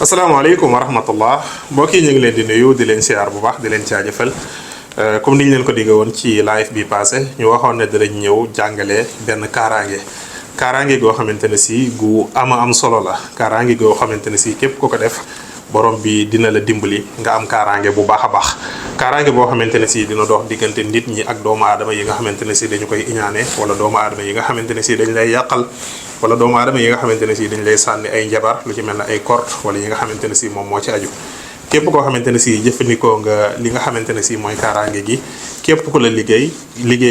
asalaamaaleykum wa rahmatullah mbokk yi ñu ngi leen di nuyu di leen siyaar bu baax di leen jaajëfal comme ni ñu leen ko digge woon ci live bi passé ñu waxoon ne dinañ ñëw jàngale benn kaaraange goo xamante ne si gu am solo la kaaraange goo xamante ne si képp ku ko def borom bi dina la dimbali nga am kaaraange bu baax a baax kaaraange boo xamante ne si dina dox diggante nit ñi ak doomu aadama yi nga xamante ne si dañu koy iñaane wala doomu aadama yi nga xamante ne si dañ lay yàqal wala doomu aadama yi nga xamante ne si dañ lay sànni ay njabar lu ci mel ne ay kort wala yi nga xamante ne si moom moo ci aju képp koo xamante ne si jëfandikoo nga li nga xamante ne si mooy kaaraange gi képp ku la liggéey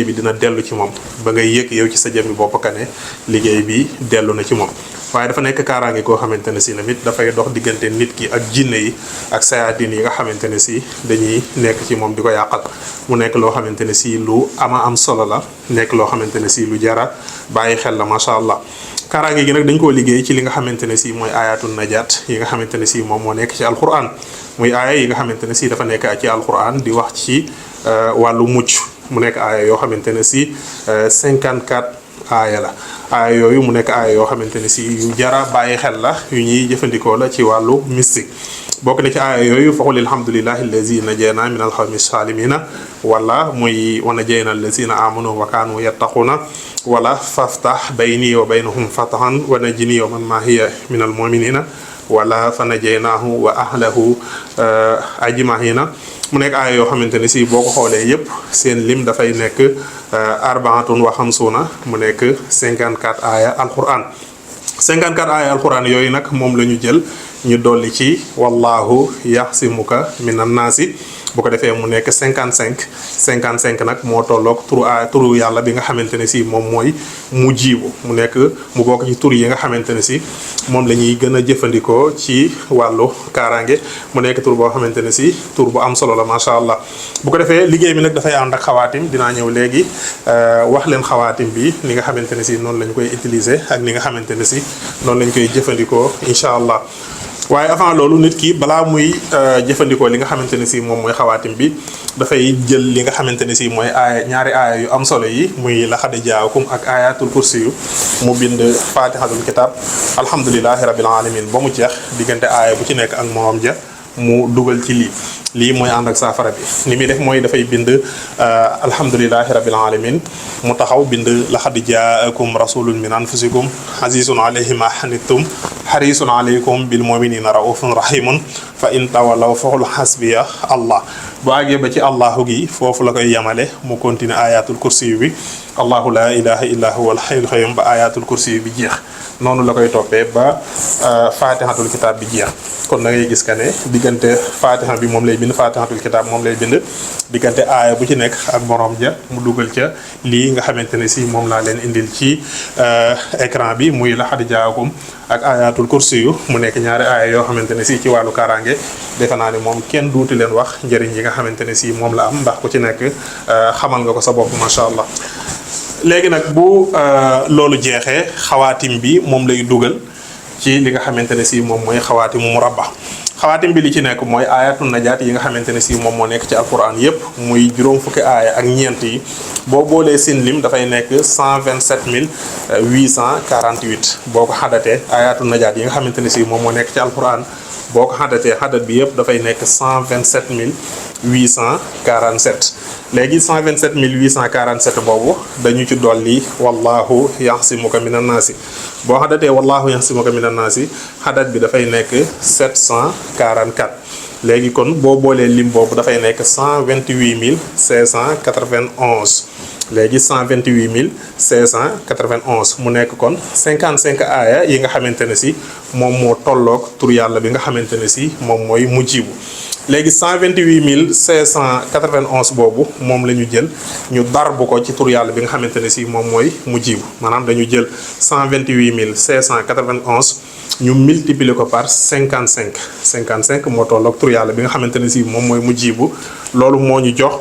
bi dina dellu ci moom ba ngay yëg yow ci sa jëmmi bopp ka ne liggéey bi dellu na ci moom waaye dafa nekk kaaraange koo xamante ne si tamit dafay dox diggante nit ki ak jinne yi ak sayaatin yi nga xamante ne si dañuy nekk ci moom di ko yàqal mu nekk loo xamante ne si lu am solo la nekk loo xamante ne si lu jara bàyyi xel la macha allah kaaraange gi nag dañ koo liggéey ci li nga xamante ne si mooy ayatul najat yi nga xamante ne si moom moo nekk ci alquran muy aaya yi nga xamante ne si dafa nekk ci alquran di wax ci wàllu mucc mu nekk aaya yoo xamante ne si 54 aaya la aaya yooyu mu nekk aaya yoo xamante ne si yu jara bàyyi xel la yu ñuy jëfandikoo la ci wàllu mystique bokk na ci aaya yooyu faqul alhamdulillahi allazi najana min alxawmi salimina wala muy wa najayna allazina amanu wa kaanu yattaquna wala faftah bayni wa baynahum fatahan wa najini wa man ma hiya min almuminina wala fa najaynaahu wa ahlahu ajmahina mu nekk aaya yoo xamante ne si boo ko xoolee yépp seen lim dafay nekk arbaatun wa xamsuuna mu nekk 54 aaya alquran 54 aaya alquran yooyu nag moom la ñu jël ñu dolli ci wallahu yaxsimuka minan naasi bu ko defee mu nekk 55 nag moo tolloog turu yàlla bi nga xamante ne si moom mooy mu jiibu mu nekk mu bokk ci tur yi nga xamante ne si moom la ñuy gën a jëfandikoo ci wàllu kaaraange mu nekk tur boo xamante ne si tur bu am solo la macha allah bu ko defee liggéey bi nag dafay ànd ak xawaatim dinaa ñëw léegi wax leen xawaatim bi li nga xamante ne si noonu lañ koy utiliser ak li nga xamante ne si noonu lañ koy jëfandikoo incha allah waaye avant loolu nit ki balaa muy jëfandikoo li nga xamante ne si moom mooy xawaatim bi dafay jël li nga xamante ne si mooy aaya ñaari aaya yu am solo yi muy laqad jaakum ak ayatul kursi yu mu bind fatihatul kitab alhamdulilahi rabbil alamin ba mu jeex diggante aaya bu ci nekk ak moom ja mu dugal ci lii mooy ànd ak saafara bi ni muy def mooy dafay bind alhamdulilahi rabbil alamin mu taxaw bind laqad jaakum rasulun min anfusikum azizun alayhi ma hanittum harisun alaykum bil muminina raufun rahimun fa in tawallaw faqul hasbiya allah bu àggee ba ci allahu gi foofu la koy yamale mu continuer ayatul kursi bi allahu la ilaha illa huwa al hayyul qayyum ba ayatul kursi bi jeex noonu la koy toppee ba fatihatul kitab bi jeex kon da ngay gis ka ne diggante fatiha bi moom lay bind fatihatul kitab moom lay bind diggante aaya bu ci nekk ak borom ja mu dugal ca lii nga xamante ne si moom laa leen indil ci écran bi muy laqad jaakum ak ayatul kursi yu mu nekk ñaari aaya yoo xamante ne si ci wàllu kaaraange defe naa ne moom kenn duuti leen wax njëriñ yi nga xamante ne si moom la am ndax ku ci nekk xamal nga ko sa bopp macha allah léegi nag bu loolu jeexee xawaatim bi moom lay dugal ci li nga xamante ne si moom mooy xawaatimu murabba xawaatim bi li ci nekk mooy ayatul najaat yi nga xamante ne si moom moo nekk ci alquran yépp muy juróom fukki aaya ak ñeent yi boo boolee seen lim dafay nekk 127848 boo ko xadatee ayatul najaat yi nga xamante ne si moom moo nekk ci alquran boo ko xadatee xadat bi yépp dafay nekk 127847 léegi 127847 boobu dañu ci dolli wallahu yaxsimuka minan naasi boo xadatee wallahu yaxsimuka minan naasi xadat bi dafay nekk 744 léegi kon boo boolee lim boobu dafay nekk 128591 léegi 128591 mu nekk kon 55 aaya yi nga xamante ne si moom moo tolloog tur yàlla bi nga xamante ne si moom mooy mujibu léegi 128591 boobu moom la ñu jël ñu darbu ko ci tur yàlla bi nga xamante ne si moom mooy mujibu maanaam dañu jël 128591 ñu multiplier ko par 55 moo tolloog tur yàlla bi nga xamante ne si moom mooy mujibu loolu moo ñu jox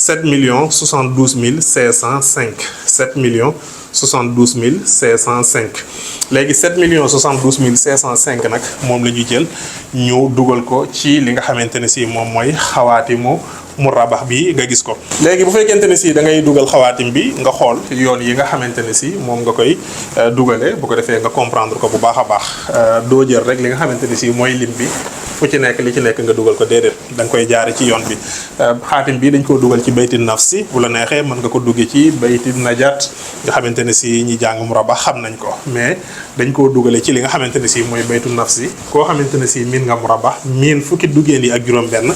7,072,505 7,072,505 léegi 7,072,505 nag moom la ñu jël ñu dugal ko ci li nga xamante ne si moom mooy xawaatimu murabax bi nga gis ko. léegi bu fekkente ne si da ngay dugal xawaatim bi nga xool yoon yi nga xamante ne si moom nga koy dugale bu ko defee nga comprendre ko bu baax a baax doo jël rek li nga xamante ne si mooy lim bi fu ci nekk li ci nekk nga dugal ko déedéet da nga koy jaare ci yoon bi. xaatim bi dañ koo dugal ci bayti nafsi bu la neexee mën nga ko duggee ci bayti najat nga xamante ne si ñi jàng murabax xam nañ ko, mais dañ koo dugale ci li nga xamante ne si mooy baytu nafsi. koo xamante ne si miin nga murabax miin fukki duggeen yi ak juróom-benn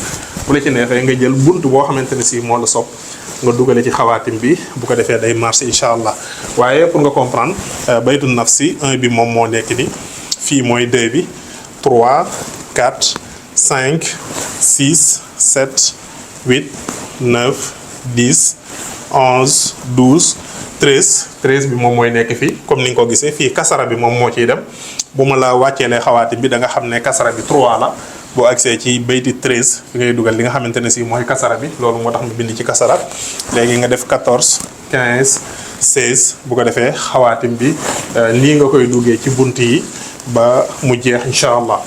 bu la ci neexee nga jël bunt boo xamante ne si moo la sopp nga dugale ci xawaatim bi bu ko defee day marché incha allah. waaye pour nga comprendre baytu nafsi 1 bi moom moo nekk ni fii mooy 2 bi 3 4 5 6 7 8 9 10 11 12 13 bi moom mooy nekk fii comme ni nga ko gisee fii kasara bi moom moo ciy dem. bu ma la wàcceelee xawaatim bi da nga xam ne kasara bi 3 la boo agsee ci bayti 13 fi ngay dugal li nga xamante ne si mooy kasara bi loolu moo tax mu bind ci kasara. léegi nga def 14 15 16 bu ko defee xawaatim bi nii nga koy duggee ci bunt yi ba mu jeex incha allah.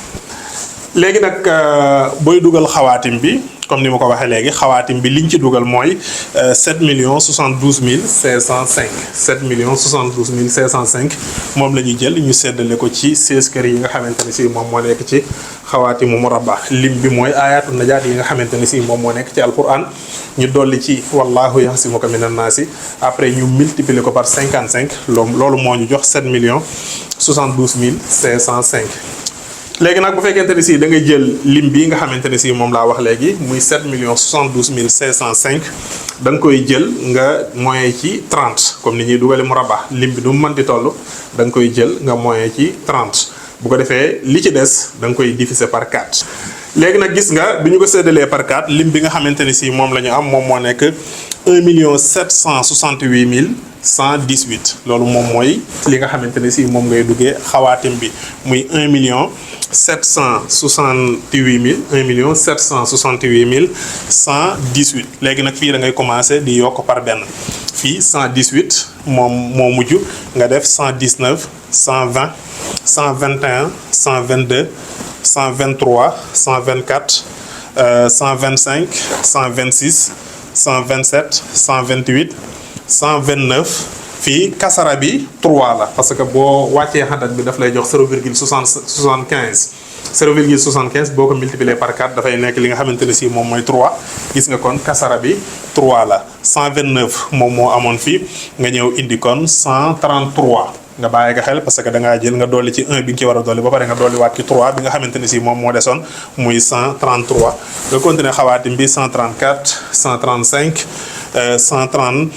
léegi nag booy dugal xawaatim bi comme ni ma ko waxee léegi xawaatim bi liñ ci dugal mooy 7 072 505 7 072 505 moom la ñuy jël ñu seddale ko ci 16 kër yi nga xamante ne si moom moo nekk ci xawaatimu murabax. lim bi mooy ayaatu najaat yi nga xamante ne si moom moo nekk ci alquran ñu dolli ci wallahu yahsimuka minan naasi après ñu multiplier ko par 55 loolu moo ñu jox 7 072 505. léegi nag bu fekkente ne si da ngay jël lim bi nga xamante ne si moom laa wax léegi muy 7 072 505 da nga koy jël nga moyen ci 30 comme ni ñuy dugale murabax lim bi du mu mën di toll da nga koy jël nga moyen ci 30 bu ko defee li ci des da nga koy diviser par 4. léegi nag gis nga bi ñu ko séddalee par 4 lim bi nga xamante ne si moom la ñu am moom moo nekk 1 768 118 loolu moom mooy li nga xamante ne si moom ngay duggee xawaatim bi muy 1 768 118 léegi nag fii da ngay commencer di yokk par benn fii 118 moom moo mujj nga def 119 120 121 122 123 124 125 126 127 128 129 fii kasara bi 3 la parce que boo wàccee xadat bi daf lay jox 0,75 0,75 boo ko multiplier par 4 dafay nekk li nga xamante ne si moom mooy 3 gis nga kon kasara bi 3 la 129 moom moo amoon fii nga ñëw indi kon 133 nga bàyyi ko xel parce que da ngaa jël nga dolli ci 1 bi nga ci war a dolli ba pare nga dolli waat ci 3 bi nga xamante ne si moom moo desoon muy 133 nga continuer xawaatim bi 134 135 130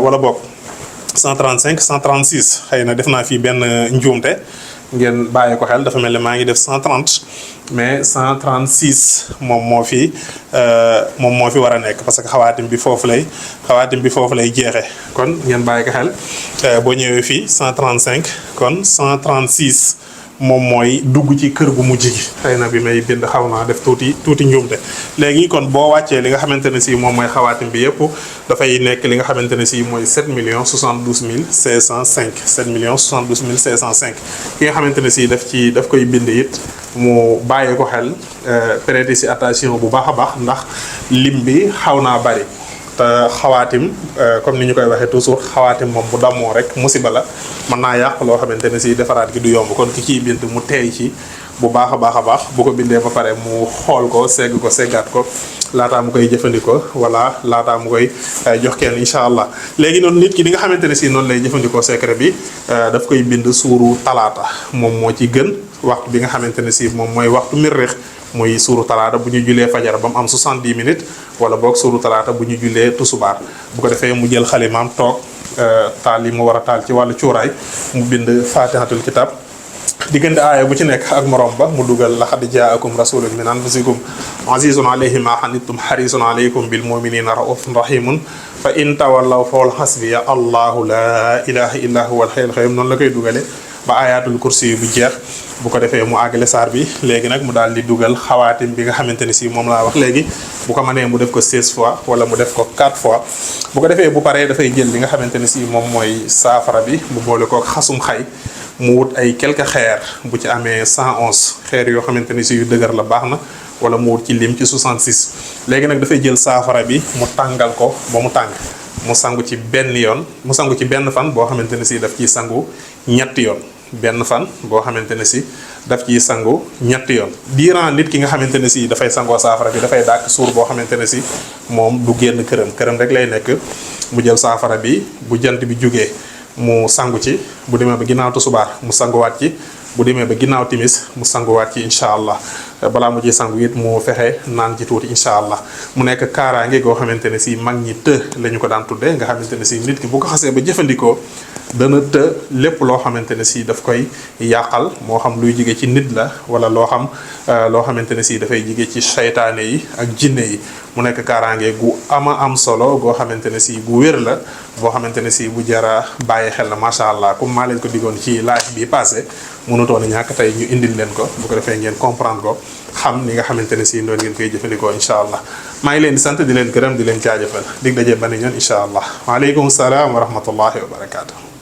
wala boog 135 136 xëy na def naa fii benn njuumte ngeen bàyyi ko xel dafa mel ne maa ngi def 130 mais 136 moom moo fi war a nekk parce que xawaatim bi foofu lay jeexee kon ngeen bàyyi ko xel boo ñëwee fii 135 kon 136 moom mooy dugg ci kër gu mujj gi xëy na bi may bind xaw naa def tuuti njuumte. léegi kon boo wàccee li nga xamante ne si moom mooy xawaatim bi yëpp dafay nekk li nga xamante ne si mooy 7 072 505 7 072 505 ki nga xamante ne si daf koy bind it mu bàyyi ko xel prêter si attention bu baax a baax ndax lim bi xaw naa bari. te xawaatim comme ni ñu koy waxee toujours xawaatim moom bu dammoo rek musiba la mën naa yàq loo xamante ne si defaraat gi du yomb kon ki ciy bind mu teey ci bu baax a baax bu ko bindee ba pare mu xool ko seggaat ko laataa mu koy jëfandikoo wala laataa mu koy jox kenn incha allah. léegi noonu nit ki li nga xamante ne si noonu lay jëfandikoo secret bi daf koy bind suuru talaata moom moo ci gën waxtu bi nga xamante ne si moom mooy waxtu mirrix muy suuru talaata bu ñu julee fajar ba mu am 70 minutes wala boog suuru talaata bu ñu julee tusubaar bu ko defee mu jël xalimaam toog taal yi mu war a taal ci wàllu cuuraay mu bind fatihatul kitab diggante aaya bu ci nekk ak morom ba mu dugal laqad jaakum rasulun min anfusikum azizun alayhi ma anittum harisun alaykum bil muminina raufun rahimun fa in tawallaw fawal hasbiya allahu la ilaha illa huwa al hayyul qayyum noonu la koy dugale ba ayatul kursi bu jeex bu ko defee mu àggale saar bi léegi nag mu daal di dugal xawaatim bi nga xamante ne si moom laa wax léegi bu ko mënee mu def ko 16 fois wala mu def ko 4 fois bu ko defee bu paree dafay jël li nga xamante ne si moom mooy saafara bi mu boole ko xasum xay mu wut ay quelques xeer bu ci amee 111 xeer yoo xamante ne si yu dëgër la baax na wala mu wut ci lim ci 66 léegi nag dafay jël saafara bi mu tàngal ko ba mu tàng mu sangu ci benn yoon mu sangu ci benn fan boo xamante ne si daf ciy sangu ñetti yoon benn fan boo xamante ne si daf ciy sangu ñetti yoon diiran nit ki nga xamante ne si dafay sangoo saafara bi dafay dàkk suur boo xamante ne si moom du génn këram rek lay nekk mu jël saafara bi bu jant bi jógee mu sangu ci bu demee ba ginnaaw tusubaar mu sanguwaat ci bu demee ba ginnaaw timis mu sanguwaat ci incha allah balaa mu ci sangu it mu fexe naan ci tuuti incha allah mu nekk kaaraange goo xamante ne si mag ñi la ñu ko daan tuddee nga xamante ne si nit ki bu ko xasee ba jëfandikoo dana lépp loo xamante ne si daf koy yàqal moo xam luy jige ci nit la wala loo xamante ne si dafay jige ci saytaane yi ak jinne yi mu nekk kaaraange gu am solo goo xamante ne si gu wér la boo xamante ne si bu jara bàyyi xel la macha allah comme maa leen ko diggoon ci live bi passé mënutoon a ñàkk tey ñu indil leen ko bu ko defee ngeen comprendre ko xam ni nga xamante ne si noonu ngeen koy jëfandikoo incha allah maa ngi leen di sant di leen gërëm di leen jaajëfal dig daje ba ne ñoon incha allah waaleykum salaam wa rahmatullahi wa barakaatu.